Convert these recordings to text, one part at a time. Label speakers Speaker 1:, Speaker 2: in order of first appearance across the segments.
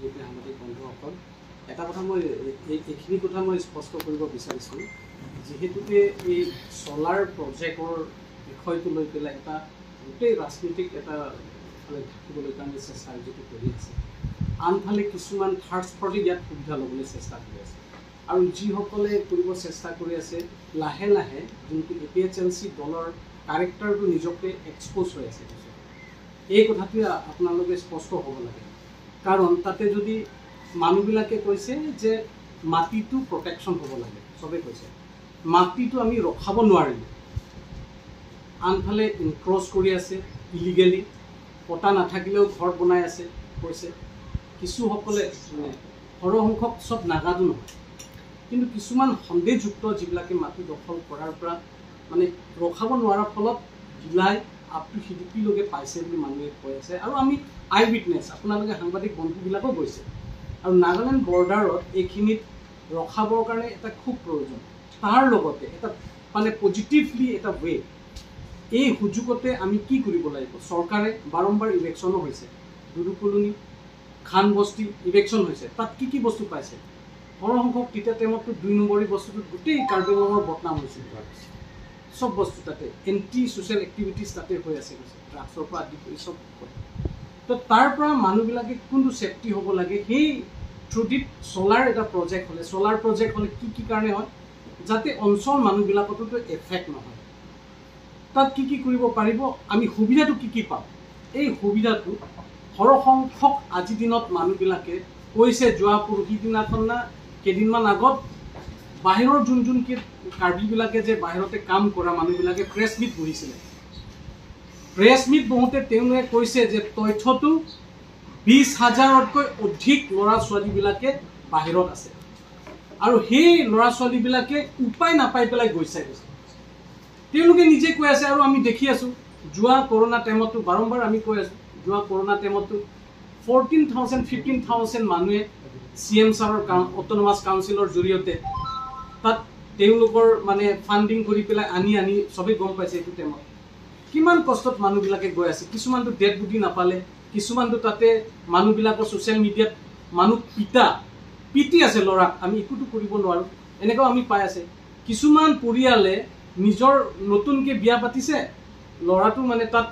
Speaker 1: BJP সাংবাদিক বন্ধুসকল, এটা কথা মই এইখিনি কথা মই স্পষ্ট কৰিব বিচাৰিছোঁ, যিহেতুকে এই চ'লাৰ প্ৰজেক্টৰ বিষয়টো লৈ পেলাই এটা গোটেই ৰাজনৈতিক এটা ফালে ঢাকিবলৈ কাৰণে চেষ্টা যিটো কৰি আছে, আনফালে কিছুমান থাৰ্ড পাৰ্টি ইয়াত সুবিধা ল'বলৈ চেষ্টা কৰি আছে আৰু যিসকলে কৰিব চেষ্টা কৰি আছে লাহে লাহে যোনটো APHLC দলৰ কাৰেক্টাৰটো নিজকে এক্সপ'জ হৈ আছে। এই কথাটোৱে আপোনালোকে স্পষ্ট হ'ব লাগে, কাৰণ তাতে যদি মানুহবিলাকে কৈছে যে মাটিটো প্ৰটেকশ্যন হ'ব লাগে, চবেই কৈছে মাটিটো আমি ৰখাব নোৱাৰিলোঁ, আনফালে ইনক্ৰচ কৰি আছে ইলিগেলি, পতা নাথাকিলেও ঘৰ বনাই আছে কৈছে কিছুসকলে, মানে সৰহসংখ্যক চব নাগাদো নহয়, কিন্তু কিছুমান সন্দেহযুক্ত যিবিলাকে মাটি দখল কৰাৰ পৰা মানে ৰখাব নোৱাৰাৰ ফলত ডিলাই আপ টু সিডিপিলৈকে পাইছে বুলি মানুহে কৈ আছে। আৰু আমি আই উইটনেছ, আপোনালোকে সাংবাদিক বন্ধুবিলাকো গৈছে আৰু নাগালেণ্ড বৰ্ডাৰত এইখিনিত ৰখাবৰ কাৰণে এটা খুব প্ৰয়োজন, তাৰ লগতে এটা মানে পজিটিভলি এটা ৱে এই সুযোগতে আমি কি কৰিব লাগিব, চৰকাৰে বাৰম্বাৰ ইলেকশ্যনো হৈছে, দুদু কলোনী খানবস্তি ইলেকশ্যন হৈছে, তাত কি কি বস্তু পাইছে সৰহসংখ্যক তেতিয়া টাইমততো 2 নম্বৰী বস্তুটোত গোটেই কাৰ্বি আংলঙৰ বদনাম হৈছিল, চব বস্তু তাতে এণ্টি ছ'চিয়েল এক্টিভিটিছ তাতে হৈ আছে, ড্ৰাগছৰ পৰা আদি কৰি চব কৰে। তো তাৰ পৰা মানুহবিলাকে কোনটো ছেফটি হ'ব লাগে সেই থ্ৰুদিত চ'লাৰ এটা প্ৰজেক্ট হ'লে, চ'লাৰ প্ৰজেক্ট হ'লে কি কি কাৰণে হয় যাতে অঞ্চল মানুহবিলাকতো এফেক্ট নহয়, তাত কি কি কৰিব পাৰিব, আমি সুবিধাটো কি কি পাম, এই সুবিধাটো সৰহসংখ্যক আজিৰ দিনত মানুহবিলাকে কৈছে। যোৱা পৰহি দিনাখন না কেইদিনমান আগত বাহিৰৰ যোন যোন কি কাৰ্বিবিলাকে যে বাহিৰতে কাম কৰা মানুহবিলাকে প্ৰেছ মিট বহিছিলে, প্ৰেছ মিট বহোঁতে তেওঁলোকে কৈছে যে তথ্যটো 20,000তকৈ অধিক ল'ৰা ছোৱালীবিলাকে বাহিৰত আছে আৰু সেই ল'ৰা ছোৱালীবিলাকে উপায় নাপাই পেলাই গৈছে, তেওঁলোকে নিজে কৈ আছে আৰু আমি দেখি আছোঁ। যোৱা কৰোণা টাইমতো বাৰম্বাৰ আমি কৈ আছোঁ, যোৱা কৰোণা টাইমতো 14,000 15,000 মানুহে চি এম ছাৰৰ অট'নমাছ কাউন্সিলৰ জৰিয়তে তাত তেওঁলোকৰ মানে ফাণ্ডিং কৰি পেলাই আনি আনি চবেই গম পাইছে এইটো টাইমত কিমান কষ্টত মানুহবিলাকে গৈ আছে। কিছুমানটো ডেড বডি নাপালে, কিছুমানটো তাতে মানুহবিলাকৰ ছ'চিয়েল মিডিয়াত মানুহ পিটি আছে ল'ৰাক, আমি একোতো কৰিব নোৱাৰোঁ, এনেকুৱাও আমি পাই আছে। কিছুমান পৰিয়ালে নিজৰ নতুনকৈ বিয়া পাতিছে, ল'ৰাটো মানে তাত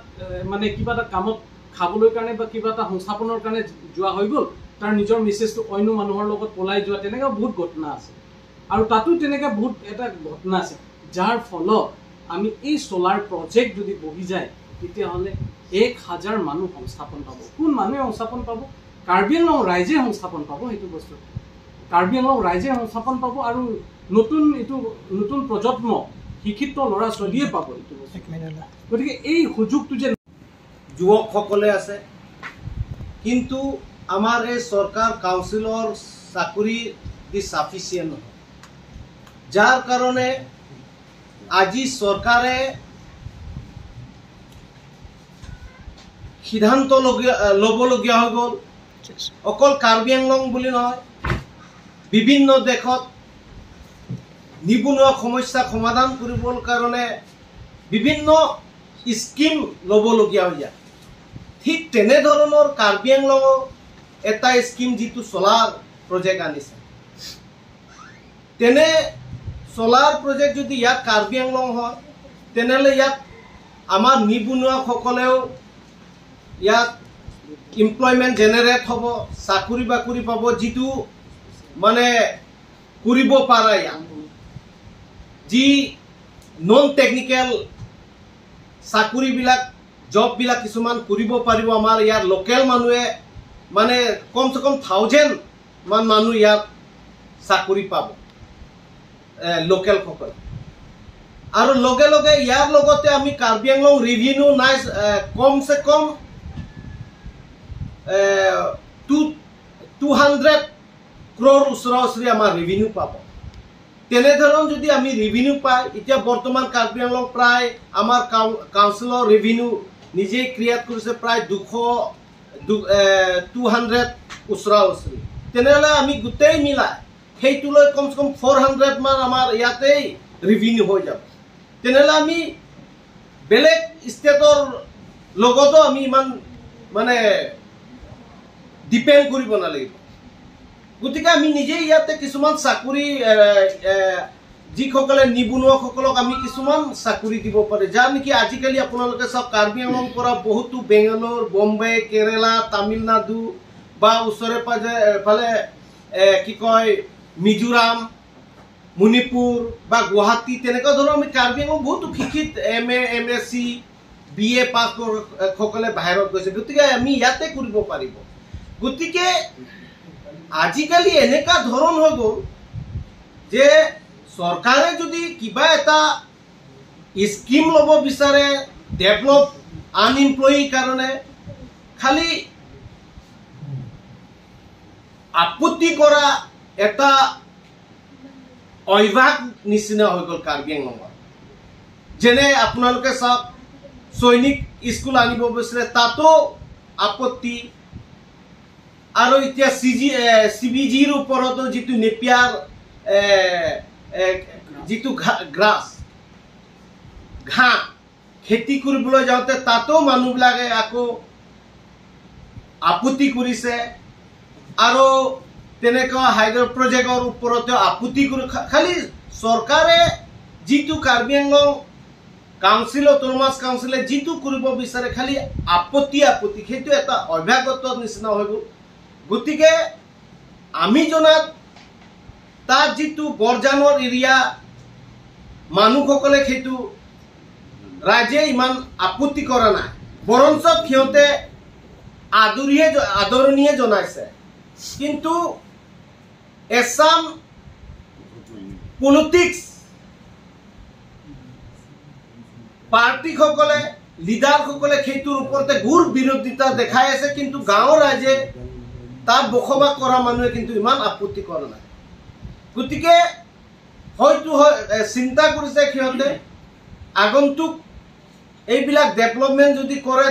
Speaker 1: মানে কিবা এটা কামত খাবলৈ কাৰণে বা কিবা এটা সংস্থাপনৰ কাৰণে যোৱা হৈ গ'ল, তাৰ নিজৰ মিছেছটো অন্য মানুহৰ লগত পলাই যোৱা, তেনেকুৱা বহুত ঘটনা আছে আৰু তাতো তেনেকুৱা বহুত এটা ঘটনা আছে, যাৰ ফলত আমি এই চ'লাৰ প্ৰজেক্ট যদি বহি যায় তেতিয়াহ'লে 1,000 মানুহ সংস্থাপন পাব। কোন মানুহে সংস্থাপন পাব? কাৰ্বি আংলং ৰাইজে সংস্থাপন পাব, সেইটো বস্তু কাৰ্বি আংলং ৰাইজে সংস্থাপন পাব আৰু নতুন এইটো নতুন প্ৰজন্ম শিক্ষিত ল'ৰা ছোৱালীয়ে পাব এইটো বস্তু। গতিকে এই সুযোগটো যে
Speaker 2: যুৱকসকলে আছে, কিন্তু আমাৰ এই চৰকাৰ কাউন্সিলৰ চাকৰি দি চাফিচিয়েণ্ট নহয়, যাৰ কাৰণে আজি চৰকাৰে সিদ্ধান্ত ল'বলগীয়া হৈ গ'ল। অকল কাৰ্বি আংলং বুলি নহয়, বিভিন্ন দেশত নিবনুৱা সমস্যা সমাধান কৰিবৰ কাৰণে বিভিন্ন স্কিম ল'বলগীয়া হৈ যায়। ঠিক তেনেধৰণৰ কাৰ্বি আংলঙৰ এটা স্কিম যিটো চ'লাৰ প্ৰজেক্ট আনিছে, তেনে চ'লাৰ প্ৰজেক্ট যদি ইয়াত কাৰ্বি আংলং হয়, তেনেহ'লে ইয়াত আমাৰ নিবনুৱাসকলেও ইয়াত এমপ্লয়মেণ্ট জেনেৰেট হ'ব, চাকৰি বাকৰি পাব, যিটো মানে কৰিব পাৰা ইয়াত যি নন টেকনিকেল চাকৰিবিলাক জববিলাক কিছুমান কৰিব পাৰিব। আমাৰ ইয়াৰ লোকেল মানুহে মানে কমচে কম 1000 মান মানুহ ইয়াত চাকৰি পাব লোকেলসকলে। আৰু লগে লগে ইয়াৰ লগতে আমি কাৰ্বি আংলং ৰেভিনিউ নাই কমচে কম 200 ক্ৰ'ৰ ওচৰা ওচৰি আমাৰ ৰেভিনিউ পাব। তেনেধৰণৰ যদি আমি ৰেভিনিউ পাই, এতিয়া বৰ্তমান কাৰ্বি আংলং প্ৰায় আমাৰ কাউন্সিলৰ ৰেভিনিউ নিজেই ক্ৰিয়েট কৰিছে প্ৰায় 200 ওচৰা ওচৰি। তেনেহ'লে আমি গোটেই মিলাই সেইটোলৈ কমচে কম 400 মান আমাৰ ইয়াতেই ৰেভিনিউ হৈ যাব। তেনেহ'লে আমি বেলেগ ষ্টেটৰ লগতো আমি ইমান মানে ডিপেণ্ড কৰিব নালাগিব। গতিকে আমি নিজে ইয়াতে কিছুমান চাকৰি, যিসকলে নিবনুৱাসকলক আমি কিছুমান চাকৰি দিব পাৰে, যাৰ নেকি আজিকালি আপোনালোকে চাওক কাৰ্বি আংলং পৰা বহুতো বেংগালোৰ, বম্বে, কেৰেলা, তামিলনাডু বা ওচৰে পাজৰে ফালে কি কয় মিজোৰাম, মণিপুৰ বা গুৱাহাটী, তেনেকুৱা ধৰণৰ আমি কাৰ্বি আংলং বহুতো শিক্ষিত M A, M S C, B A pass সকলে বাহিৰত গৈছে। গতিকে আমি ইয়াতে কৰিব পাৰিব। গতিকে আজিকালি এনেকুৱা ধৰণ হৈ গ'ল যে চৰকাৰে যদি কিবা এটা স্কিম ল'ব বিচাৰে ডেভেলপ আনএমপ্লয়ীৰ কাৰণে, খালি আপত্তি কৰা এটা অভ্যাস নিচিনা হৈ গ'ল কাৰ্বি আংলঙত। যেনে আপোনালোকে চাওক, সৈনিক স্কুল আনিব বিচাৰে, তাতো আপত্তি। আৰু এতিয়া চি বি জিৰ ওপৰতো যিটো নেপিয়াৰ যিটো গ্ৰাছ ঘাঁহ খেতি কৰিবলৈ যাওঁতে তাতো মানুহবিলাকে আকৌ আপত্তি কৰিছে। আৰু তেনেকুৱা হাইড্ৰ প্ৰজেক্টৰ ওপৰতো আপত্তি কৰি, খালি চৰকাৰে যিটো কাৰ্বি আংলং কাউন্সিল, অট'নমাছ কাউন্সিলে যিটো কৰিব বিচাৰে খালি আপত্তি আপত্তি, সেইটো এটা অভ্যাসগত নিচিনা হৈ গ'ল। গতিকে আমি জনাত তাত যিটো বৰজানৰ এৰিয়া মানুহসকলে সেইটো ৰাইজে ইমান আপত্তি কৰা নাই, বৰঞ্চ সিহঁতে আদৰণিয়ে জনাইছে। কিন্তু এছাম পলিটিক্স পাৰ্টিসকলে, লিডাৰসকলে সেইটোৰ ওপৰতে ঘোৰ বিৰোধিতা দেখাই আছে। কিন্তু গাঁৱৰ ৰাইজে, তাত বসবাস কৰা মানুহে কিন্তু ইমান আপত্তি কৰা নাই। গতিকে হয়তো চিন্তা কৰিছে সিহঁতে আগন্তুক এইবিলাক ডেভেলপমেণ্ট যদি কৰে